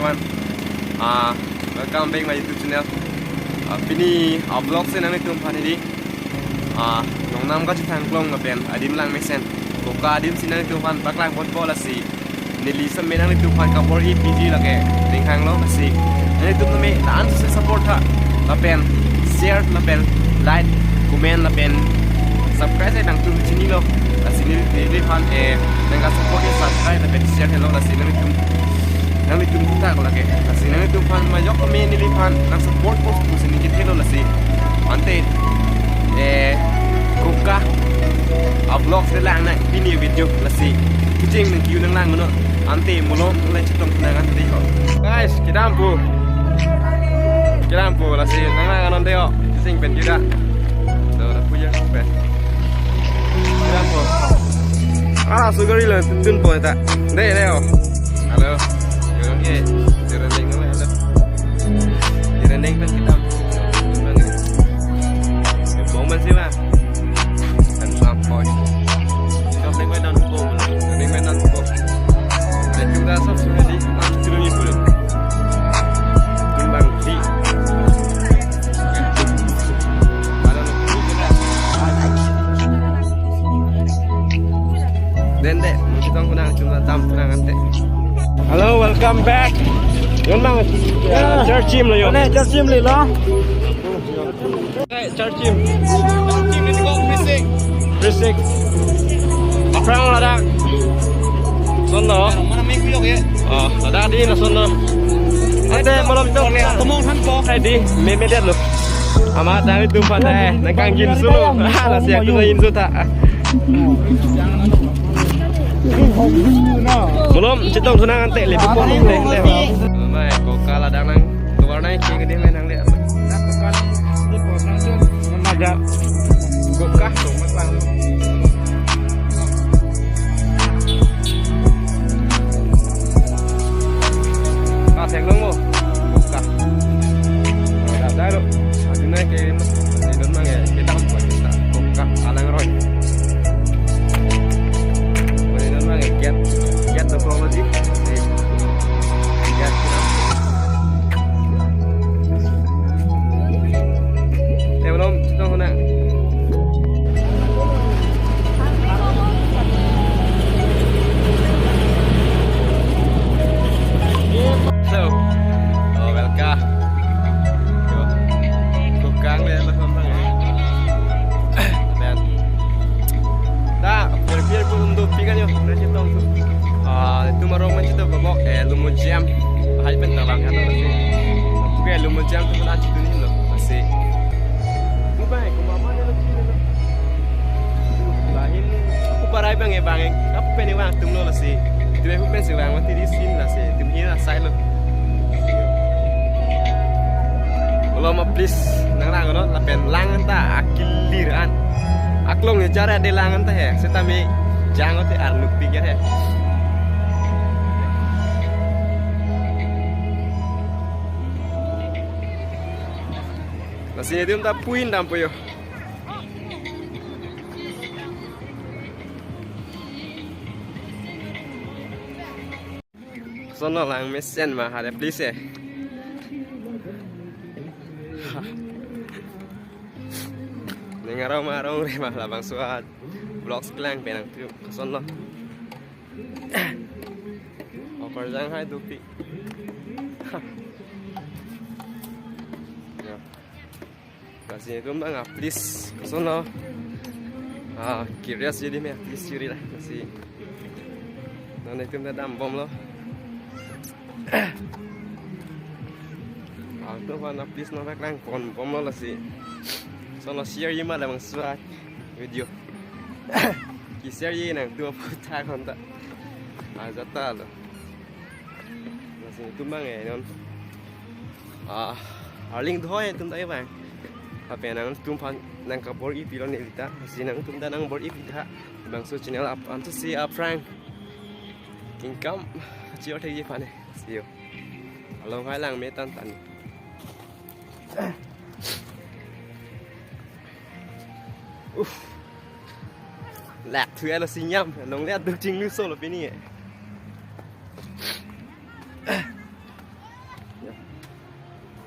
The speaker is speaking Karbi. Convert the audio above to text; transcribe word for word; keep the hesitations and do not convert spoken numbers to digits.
Ah, welcome back my YouTube channel. Ah, pini a vlog si nanglitum aphan hedi. Ah, Longnam kachethang klong lapen adim lang mesen. Koka adim si nanglitum aphan paklang ponpo lasi. Neli sitame nanglitum aphan kabor-i piji lake ning hanglo lasi. Nanglitum tame la-an si support tha. Lapen share lapen like, comment lapen subscribe si nangtum chinilo. Lasi neli, neliphan, eh, nangka support ke subscribe lapen share helo lasi nanglitum. Nanglitum ta ko lake. Lasi nanglitum aphan majok kami neliphan nang support post pusi neli kithelo lasi. Ante, eh, Koka a vlog si lang nang pini video lasi. Kecheng nang kiu nang lang no. Ante Malom nang chetong nang ante ho. Guys, kedam pu. Kedam pu lasi nang lang non deo. Kecheng pen kita. Do na puja pen. Kedam pu. Ah, sugari lo tun po ta. Dei deo. Halo. Yo ke. Jerendeng nang halo. Jerendeng pen kedam. Bang. Bom masih, Bang. Kan sampai. Kau tengok dan hukum. Tengok dan hukum. Dan juga sab sudah di, ah, sudah di belum. Tumbang di. Ada lu. Dende, mungkin kau kurang cuma tam kurang ante. Hello, welcome back. Yon mang, ya, Charchim lo yon. Charchim lo. Eh, Charchim. Charchim ni kok berisik. Berisik. Aphrang ladak. Sono. Mana main kuyok ya? Oh, ladak di na sono. Ante Malom itu. Tomong than ko. Hai di, me me dia lo. Amat dari tum pada, nang kangjin solo. Nasi aku na inso ta. Malom chetong sunang ante le pupon le le. Mai Koka ladak nang. Tuar nai ke ke dia main nang dia. Maja. Koka to mat lang. Kasek long mo. Koka. Ada ada lo. Adu nai ke mas. Ini don mang ya. Kita buat kita. Koka alang roi. Ini don mang ya. Kiat kiat to kalau di. Kiat kita. Eh, Malom, chetong hona. Hello. Oh, welcome. Yo. Kokang le, lo, lo, lo. Dan. Da, biar biar pun untuk pikan yo. Nasi tong tu. Ah, itu marong man itu babok, eh, Lumujam. Hai pen talang kan lo sih. Oke, Lumujam tu kan aja tu ni lo. Masih. Dubai, ke mama ni lo sini lo. Lahin ni. Aku parai bang ya bang. Aku pen ni bang tum lo lasi. Itu aku pen si bang mati di sini lasi. Tum hina sai lo. Malom a-place nang lang no, lapen lang anta akilir an. Aklong ya jara de lang anta he. Seta me jang ote arnuk pikir he. Lasi netum ta puin dampo yo. Sono lang mesen ma hare please eh. Ning arong ma arong re ma labangso a-vlogs klang penang tu sono. Okorjang hai dupi. Ya. Lasi netum bang a-place koson lo. Ah, curious jadi me a-place curi lah lasi. Non netum ta dambom lo. Ah, tu aphan a-place nangpaklang ponbom lo lasi. Sono share ji ma labangso a-video. Ki-share ji nangtum aputhak hon ta. Ah, jata lo. Lasi netum bang eh non. Ah, arleng dhoe netum ta eh bang. Ape nangtum aphan nangkabor-i pilo neli ta. Lasi nangtum ta nangbor-i pi tha. Bangso channel ap antu si aphrang. Kingkam chior thekji aphan eh. See you. Along hai lang me tan tan. Uff. Lak thu alo sinyam. Long le aduk chinglu solo pini eh.